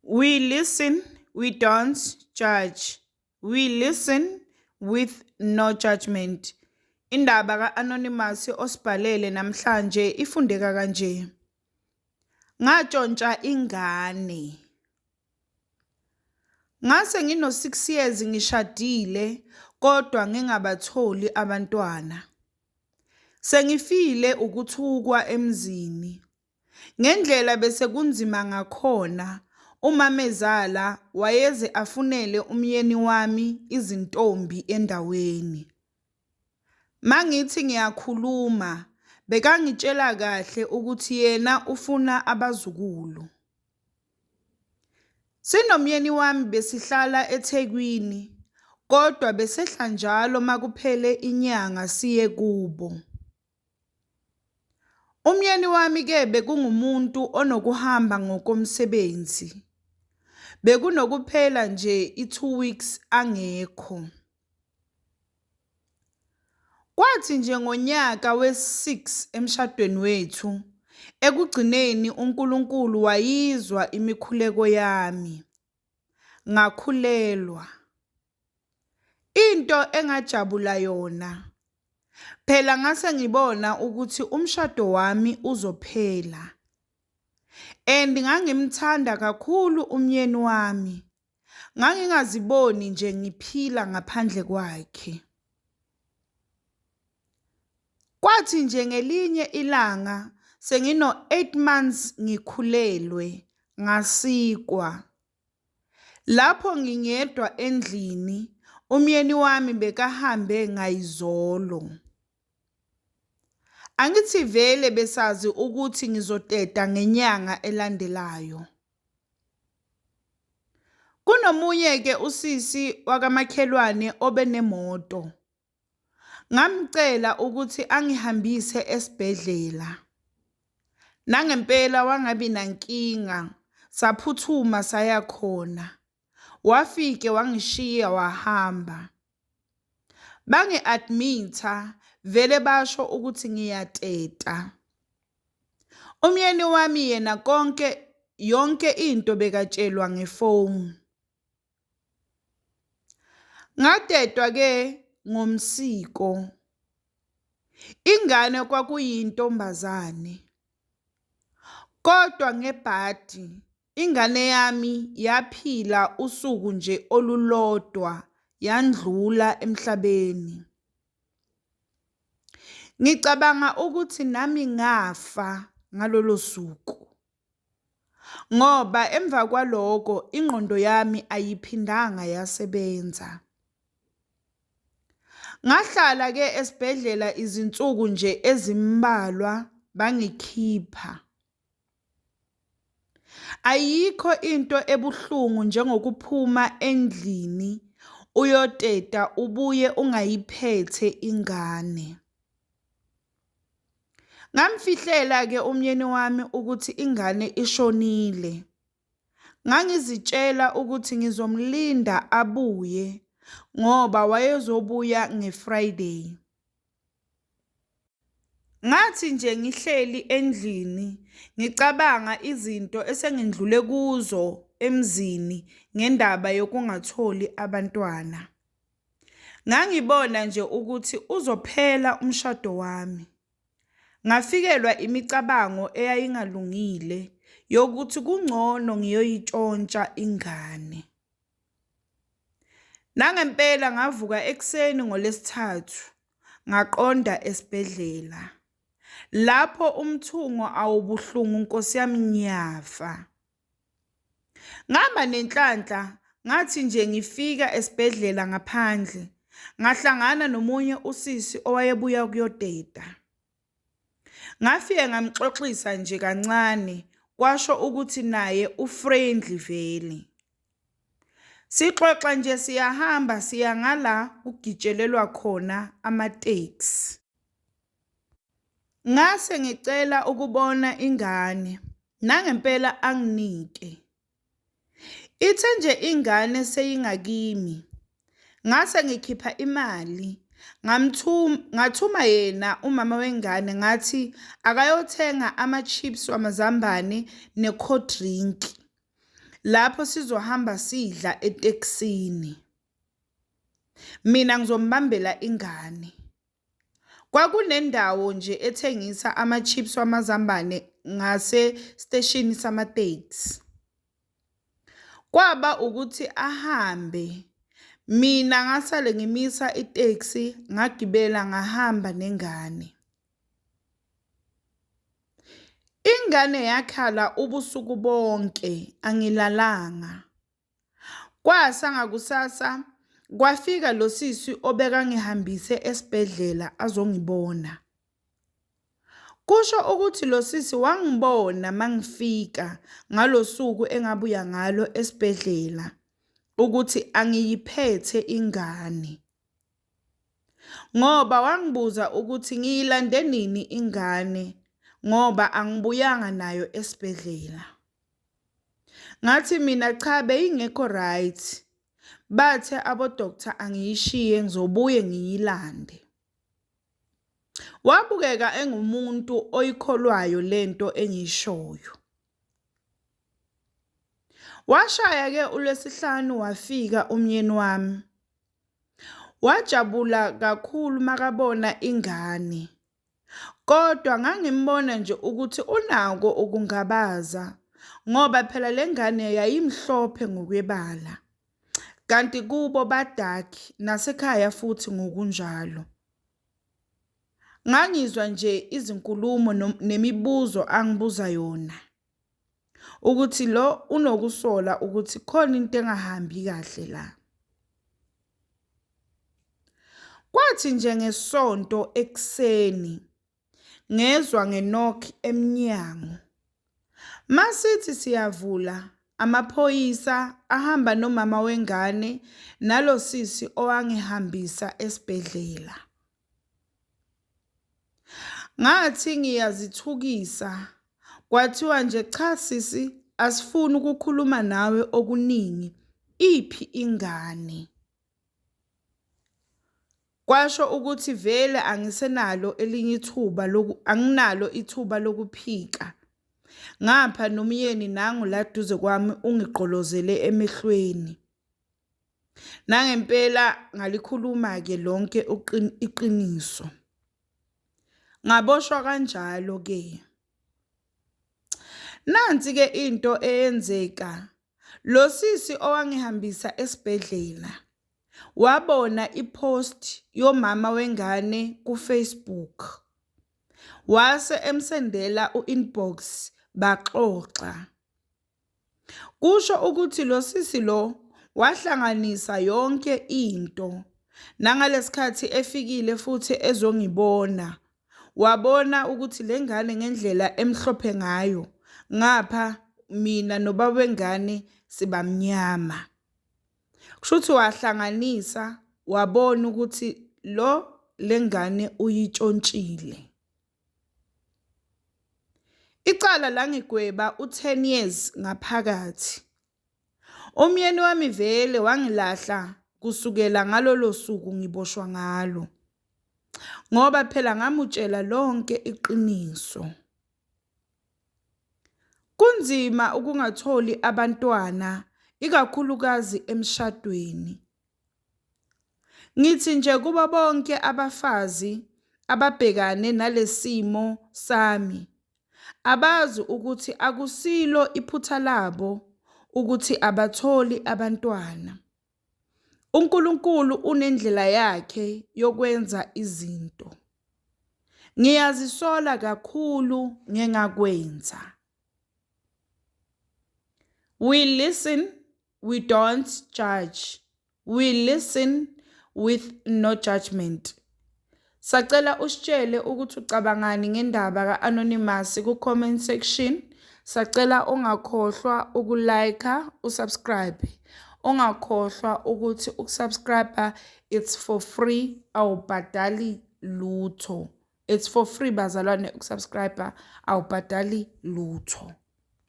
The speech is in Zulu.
We listen, we don't judge. We listen with no judgment. Indaba ka-Anonymous osibhalele namhlanje ifundeka kanje. Ngatshontsha ingane. Ngase ngino-6 years ngishadile kodwa ngingabatholi abantwana. Sengifile ukuthukwa emzini. Ngendlela besekunzima ngakhona, umamezala wayeze afunele umyeni wami izintombi endaweni. Mangithi ngiyakhuluma, bekangitshela kahle ukuthi yena ufuna abazukulu. Sinomyeni wami besihlala eThekwini, kodwa besehla njalo makuphele inyanga siye kubo. Umyeni wami-ke bekungumuntu onokuhamba ngokomsebenzi. Bekunokuphela nje i-two weeks angekho. Kwathi nje ngonyaka wesi-six emshadweni wethu, ekugcineni uNkulunkulu wayizwa imikhuleko yami, ngakhulelwa. Into engajabula yona, phela ngase ngibona ukuthi umshado wami uzophela and ngangimthanda kakhulu umyeni wami, ngangingaziboni nje ngiphila ngaphandle kwakhe. Kwathi nje ngelinye ilanga sengino-eight months ngikhulelwe, ngasikwa. Lapho ngingedwa endlini, umyeni wami bekahambe ngayizolo. Angithi vele besazi ukuthi ngizoteta ngenyanga elandelayo. Kunomunye-ke usisi wakamakhelwane obenemoto. Ngamcela ukuthi angihambise esibhedlela. Nangempela wangabi nankinga, saphuthuma saya khona. Wafike wangishiya wahamba. Bangi-admitha vele basho ukuthi ngiyateta. Umyeni wami yena konke yonke into bekatshelwa ngefoni. Ngadedwa-ke ngomsiko. Ingane kwakuyintombazane. Kodwa ngebhadi ingane yami yaphila usuku nje olulodwa yandlula emhlabeni. Ngicabanga ukuthi nami ngafa ngalolo suku. Ngoba emva kwaloko ingqondo yami ayiphindanga yasebenza. Ngahlala-ke esibhedlela izinsuku nje ezimbalwa bangikhipha. Ayikho into ebuhlungu njengokuphuma endlini uyoteta ubuye ungayiphethe ingane. Ngamfihlela-ke umyeni wami ukuthi ingane ishonile. Ngangizitshela ukuthi ngizomlinda abuye ngoba wayezobuya nge-Friday. Ngathi nje ngihleli endlini ngicabanga izinto esengindlule kuzo emzini ngendaba yokungatholi abantwana. Ngangibona nje ukuthi uzophela umshado wami. Ngafikelwa imicabango eyayingalungile yokuthi kungcono ngiyoyitshontsha ingane. Nangempela ngavuka ekuseni ngoLwesithathu ngaqonda esibhedlela. Lapho umthungo awubuhlungu nkosi yami ngiyafa. Ngaba nenhlanhla ngathi nje ngifika esibhedlela ngaphandle ngahlangana nomunye usisi owayebuya ukuyoteta. Ngafike ngamxoxisa nje kancane kwasho ukuthi naye u-friendly vele. Sixoxa nje siyahamba siya ngala kugitshelelwa khona amatekisi. Ngase ngicela ukubona ingane, nangempela anginike. Ithe nje ingane seyingakimi, ngase ngikhipha imali ngathuma yena umama wengane ngathi akayothenga ama-chips wamazambane ne-cold drink. Lapho sizohamba sidla etekisini. Mina ngizombambela ingane. Kwakunendawo nje ethengisa ama-chips wamazambane ngasesiteshini samatekisi. Kwaba ukuthi ahambe, mina ngasale ngimisa iteksi ngagibela ngahamba nengane. Ingane yakhala ubusuku bonke angilalanga. Kwasa ngakusasa kwafika lo sisi obekangihambise esibhedlela azongibona. Kusho ukuthi lo sisi wangibona mangifika ngalosuku engabuya ngalo esibhedlela ukuthi angiyiphethe ingane. Ngoba wangibuza ukuthi ngiyilande nini ingane ngoba angibuyanga nayo esibhedlela. Ngathi mina cha beyingekho right. Bathe abo-doctor angiyishiye ngizobuye ngiyilande. Wabukeka engumuntu oyikholwayo lento engiyishoyo. Washaya-ke uLwesihlanu wafika umyeni wami. Wajabula kakhulu makabona ingane. Kodwa ngangimbona nje ukuthi unako ukungabaza ngoba phela le ngane yayimhlophe ngokwebala. Kanti kubo ba-dark nasekhaya futhi ngokunjalo. Ngangizwa nje izinkulumo nemibuzo angibuza yona ukuthi lo unokusola ukuthi khona into engahambi kahle la. Kwathi nje ngeSonto ekuseni ngezwa nge-knock emnyango. Masithi siyavula amaphoyisa ahamba nomama wengane nalo sisi owangihambisa esibhedlela. Ngathi ngiyazithukisa kwathiwa nje cha sisi asifuni ukukhuluma nawe okuningi iphi ingane? Kwasho ukuthi vele angisenalo elinye ithuba anginalo ithuba lokuphika. Ngapha nomyeni nangu la duze kwami ungigqolozele emehlweni. Nangempela ngalikhuluma-ke lonke iqiniso. Ngaboshwa kanjalo-ke. Nansi-ke into eyenzeka, lo sisi owangihambisa esibhedlela wabona i-post yomama wengane ku-Facebook. Wase emsendela u-inbox baxoxa. Kusho ukuthi lo sisi lo wahlanganisa yonke into. Nangalesikhathi efikile futhi ezongibona, wabona ukuthi le ngane ngendlela emhlophe ngayo, ngapha mina nobaba wengane sibamnyama. Kusho ukuthi wahlanganisa wabona ukuthi lo le ngane uyitshontshile. Icala langigweba u-10 years ngaphakathi. Umyeni wami vele wangilahla kusukela ngalolo suku ngiboshwa ngalo. Ngoba phela ngamutshela lonke iqiniso. Kunzima ukungatholi abantwana ikakhulukazi emshadweni. Ngithi nje kubo bonke abafazi ababhekane nalesimo sami, abazi ukuthi akusilo iphutha labo ukuthi abatholi abantwana. UNkulunkulu unendlela yakhe yokwenza izinto. Ngiyazisola kakhulu ngengakwenza. We listen We don't judge. We listen with no judgment. Sacela usitshele ukuthi ucabangani ngendaba ka-Anonymous ku-comment section. Sacela ungakhohlwa uku-like, usubscribe. Ungakhohlwa ukuthi ukusubscribe it's for free, awubhadali lutho. It's for free bazalwane ukusubscribe, awubhadali lutho.